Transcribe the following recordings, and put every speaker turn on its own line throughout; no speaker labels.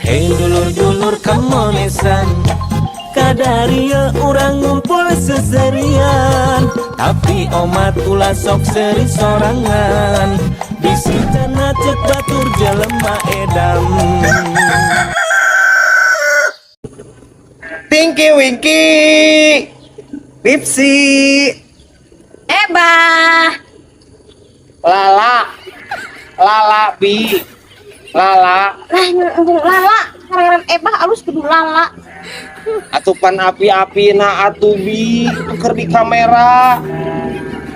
Hei dulur-dulur kamonesan, kadaria urang ngumpul seserian. Tapi omat ulah sok seri sorangan, bisi cenah cek batur jelema edan.
Tinky Winky, Pipsi,
Ebah.
Lala, Lala Bi, Lala.
Lah lala, ngaran Ebah alus kudu lala.
Atupan api-api na atuh Bi, keur di kamera.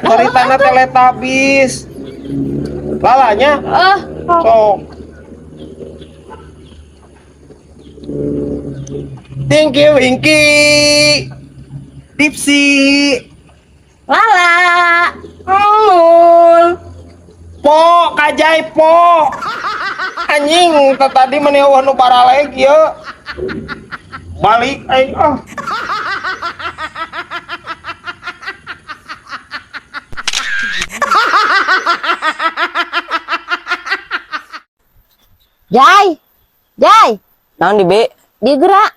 Caritana Teletubbies. Lalanya
Eh,
sok. Tinky Winky, Pipsi,
lala. Emul.
Po, kajai po. Anjing, tadi meni eueuh nu paraleg ieu. Balik aing ah.
Jai. Jai,
Naon di B?
digerak.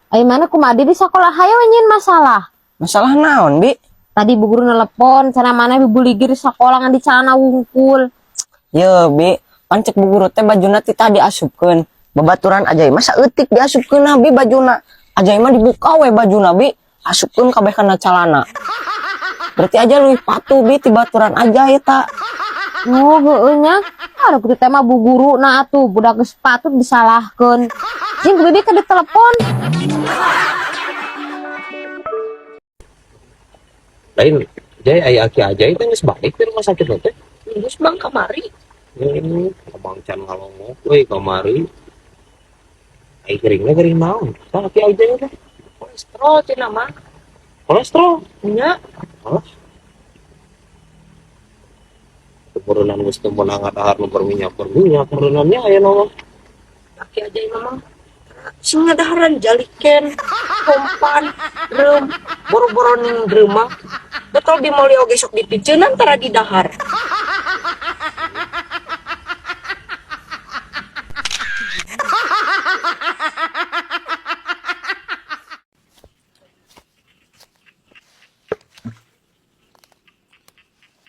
Ayo mana kumaha di sekolah hayo nyieun masalah.
Masalah naon, Bi?
Tadi bu guru nelepon, cenah mana ibu ligir sekolah ngan di celana wungkul.
Ye, Bi, pan cek bu guru teh bajuna ti tadi asupkeun. Babaturan Ajai mah saeutik diasupkeun Bi bajuna. Ajai mah dibuka we bajuna, Bi. Asupkeun kabeh kana calana. Berarti aja leuwih patuh Bi ti baturan Ajai eta.
Oh, heueuh nya. Aduh, kitu teh mah bu guru na atuh budak geus patut disalahkeun. Jeung bibi ke ditelepon.
Lain Jai, aya aki Ajai teh geus balik di rumah sakit teh.
Geus Bang kamari.
Abang can ngalongok we kamari. Ai geuringna geuring naon? Tah aki Ajai teh
Kolesterol cenah mah.
Kolesterol.
Nya.
Hah? Meureunan geus teu meunang ngadahar nu berminyak-berminyak meureunannya aya naon?
Aki Ajai mah sing ngadaharan jaliken, kompan, reum, boro-boro ning reumah. Botol bimoli oge sok dipiceunan tara didahar.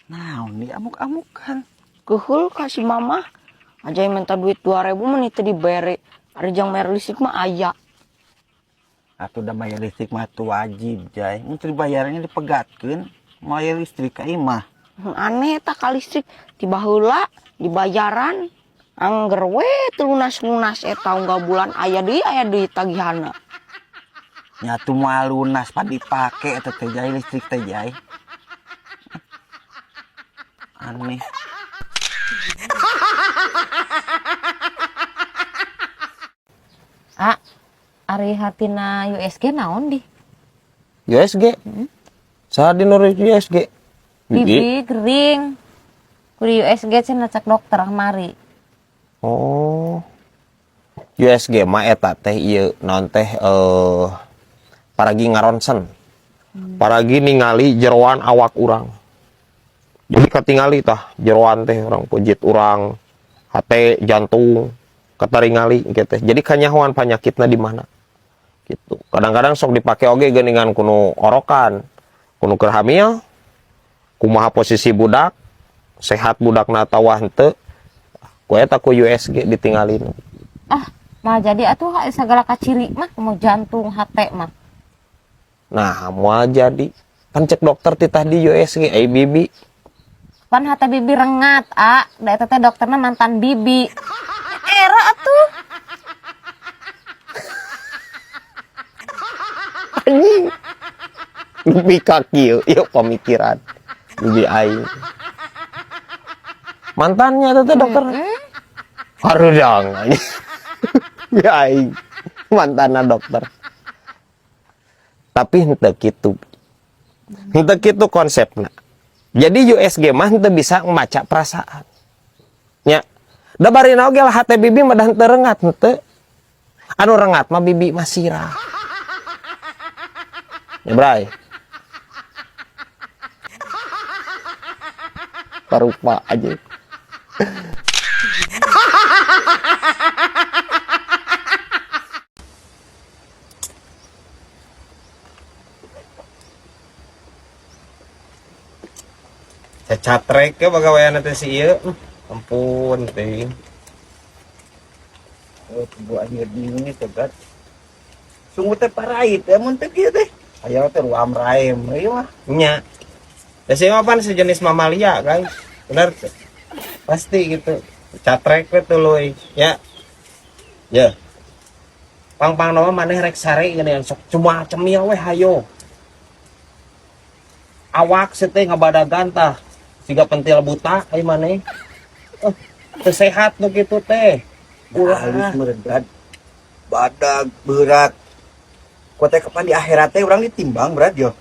Naon nih amuk-amukan.
Keuheul ka si mama. Ajai minta duit 2000 mah teu dibere. Ari jang bayar listrik mah aya.
Atuh da bayar listrik mah tuh wajib, Jai. Mun teu dibayarnya dipegatkeun, bayar listrik ka imah.
Aneh tah ka listrik tiba heula dibayaran. Angger we teu lunas-lunas eta unggal bulan aya deui tagihanna.
Nya atuh moal lunas pan dipake eta teh Jai, listrik teh Jai. Aneh.
Ah, ari hartina USG naon di?
USG. Saha di nu USG?
Bibi gering. Kudu USG cenah cek dokter kamari.
Oh. USG mah eta teh ieu naon teh paragi ngaronsen.
Paragi ningali jeroan awak urang. Jadi katingali tah jeroan teh urang pejit urang, hate, jantung, kataringali gitu teh. Jadi kanyahoan panyakitna di mana. Gitu. Kadang-kadang sok dipake oge geuningan kunu orokan, kunu keur hamil, kumaha posisi budak, sehat budakna atawa henteu. Ku eta ku USG ditingalin.
Ah, moal jadi atuh sagala kaciri mah mau jantung hate mah.
Nah, moal jadi. Kan cek dokter titah di USG, ai bibi.
Pan hate bibi rengat, ah. Da eta teh dokterna mantan bibi. Era atuh.
Anjing. Bibi ka kieu, ieu pamikiran. Bibi aing. Mantannya eta teh dokter. Harudang anjing. Bibi aing mantanna dokter. Tapi henteu kitu. Henteu kitu konsepna. Jadi USG mah henteu bisa maca perasaan. Nya. Da barina oge lah hate bibi mah da henteu rengat henteu. Anu rengat mah bibi mah sirah. Ya, Bray. Parupa aja. Cacatrek ke pagawean teh si ieu. Ampun teuing.
Oh, gua anjir bingung nih tegat. Sungguh teh parait ya mun teh kieu teh. Aya teh ruam raem ieu mah.
Nya. Ya sih mah pan sejenis mamalia, guys. Bener tuh. Pasti gitu. Catrek we tuluy, ya. Ya. Pang-pang nama maneh rek sare geuning sok cuma cemil we hayo. Awak teh ngabadagan tah. Siga pentil buta ai maneh. Eh, teu sehat nu kitu teh.
Ulah halus meregat. Badag berat. Kota kapan di akhirat teh urang ditimbang berat yo.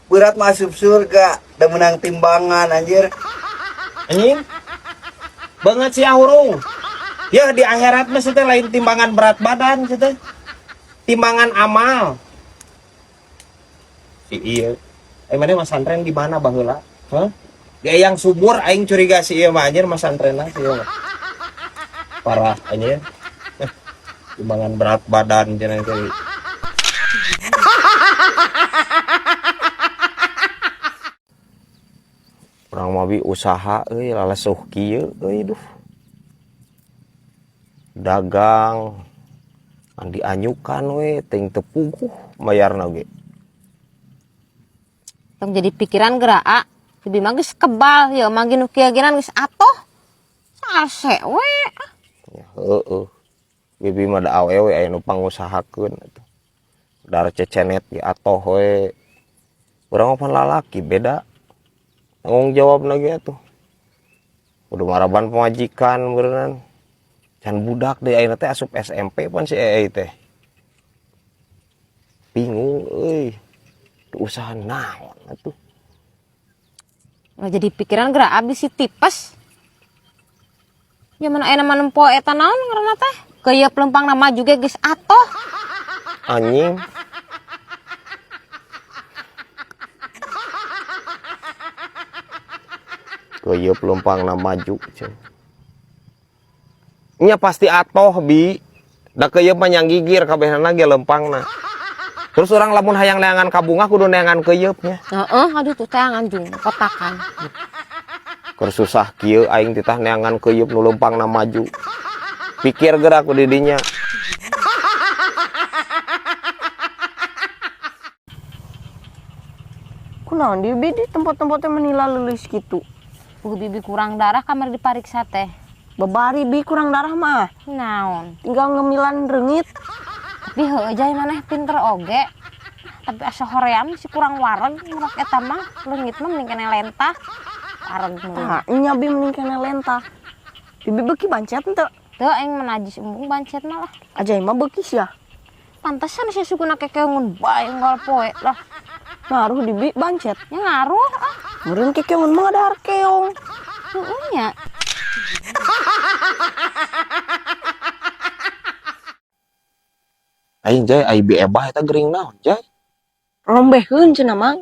Berat masuk surga, da menang timbangan anjir.
Anjing. Banget sih hurung. Ya di akhirat mah teh lain timbangan berat badan teh. Timbangan amal. Si iya. Eh mana masantren di mana baheula? Hah? Di yang subur aing curiga si ieu mah anjir masantrenna si ieu mah. Parah anjir. Eh, timbangan berat badan cenah teh. Urang mah bi usaha euy lalesuh kieu euy duh. Dagang ngan dianyukan we teuing teu puguh mayarna ge.
Tong jadi pikiran geura a. Bibi mah geus kebal, ya mah nu kieu geus atoh. Salse we.
Ya heueuh. Bibi mah da awewe aya nu pangusahakeun atuh. Dar cecenet ge atoh we. Urang mah pan lalaki beda. Tanggung jawab lagi atuh. Kudu maraban pamajikan beureunan. Can budak deui ayeuna teh asup SMP pan si EE teh. Bingung euy. Usaha naon atuh.
Nggak jadi pikiran geura abis si tipes. Zaman aya mah nempo eta naon ngaranna teh? Keuyeup lempangna maju ge geus atoh.
Anjing. Keuyeup lempangna maju cenah. Nya pasti atoh bi. Da keuyeup mah nyang gigir kabehna ge lempangna. Terus orang lamun hayang neangan kabunga kudu neangan keuyeup nya.
Heeh, aduh tuh teangan jeung kotakan.
Keur susah kieu aing titah neangan keuyeup nu lempangna maju. Pikir geura ku di dinya.
Kunaon di bi di tempat-tempatnya menila leulis kitu.
Puguh bibi kurang darah kamar dipariksa teh.
Babari bi kurang darah mah.
Naon?
Tinggal ngemilan reungit.
Tapi heueuh jai maneh pinter oge. Tapi asa hoream si kurang wareg murag eta mah leungit mah mending kene lentah. Wareg mah.
Tah, nya bi mending kene lentah. Bibi beuki bancet henteu?
Teu aing mah najis embung bancet mah lah.
Ajai mah beuki sia.
Pantesan si sukuna kekeungun bae unggal poe lah.
Ngaruh di bi bancet.
Ya ngaruh ah.
Meureun kekeungun mah ngadahar keong.
Heeh nya.
Aing jai ai bi ebah eta gering naon jai?
Rombeheun cenah mang.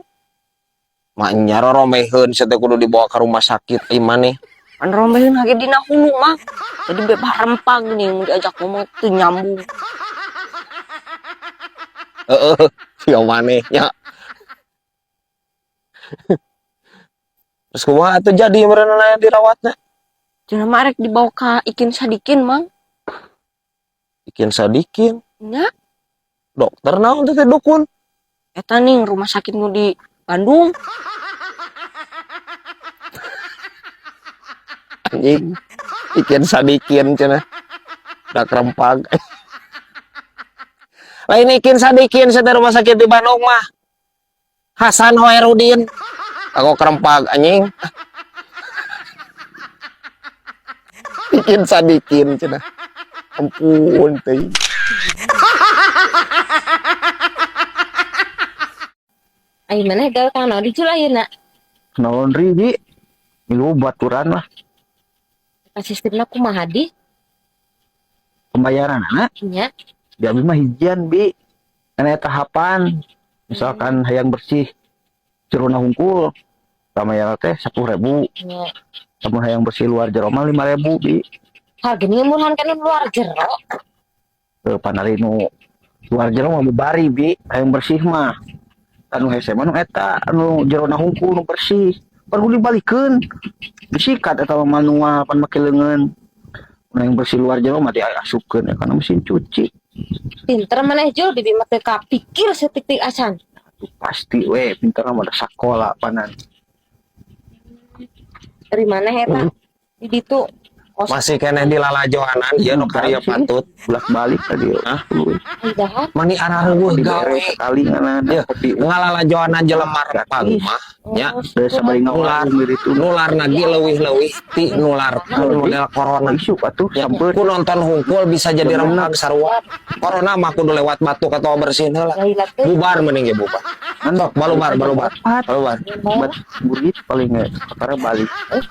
Mak nya rombeheun sia teh kudu dibawa ka rumah sakit ai maneh.
An rombeheun hage dina hulu mang. Jadi bebah rempag nih mun diajak ngomong teu nyambung.
Heeh, sia maneh nya. Terus kumaha atuh jadi meureun aya dirawatna?
Cenah mah rek dibawa ka Ikin Sadikin mang.
Ikin Sadikin?
Nya.
Dokter naon teh dukun?
Eta ning rumah sakit nu di Bandung.
Anjing. Ikin Sadikin cenah. Dak rempag. Lain Ikin Sadikin cenah rumah sakit di Bandung mah. Hasan Hoerudin. Aku kerempag anjing. Ikin Sadikin cenah. Ampun teuing.
Ai maneh gawe ka naon di Jul ayeuna?
Kena laundry bi. Milu baturan lah.
Eta sistemna kumaha di?
Pembayaran anak?
Nya.
Di abi mah hijian bi. Karena tahapan. Misalkan hayang bersih jerona hungkul. Kamayar teh 10.000.
Nya.
Lamun hayang bersih luar jero mah 5.000, Bi.
Harganya murahan kan luar jero.
Ke panari nu luar jero mah bari, Bi, hayang bersih mah. Anu hese mah nu eta, anu jerona hungkul nu bersih. Perlu dibalikeun. Disikat eta mah manual pan make leungeun. Nu yang bersih luar jero mah diasupkeun ya kana mesin cuci.
Pinter maneh, Jul, bibi mah teu kapikir setik-tik acan.
Tuh, pasti we pinter mah da sakola panan.
Dari mana eta? Di ditu. Kos
Masih keneh di lalajoanan ieu nu karya patut.
Bolak-balik tadi.
Hah?
Dahar.
Mani arareuweuh gawe.
Dibere sekali nganan
Ya,
kopi.
ngalalajoanan jelema rempag mah nya.
Oh,
Da sabari
Nular.
ngawarung diri itu.
Nular lagi leuwih-leuwih ti nular model corona.
Isuk atuh
Ya,
sampeun.
ku nonton hungkul bisa jadi rempag sarua. Corona mah kudu lewat batuk atau bersin heula.
Lailat teh.
Bubar mending ge bubar. Sok balubar balubar. Balubar.
Buat burit paling nggak perkara balik.
Eh,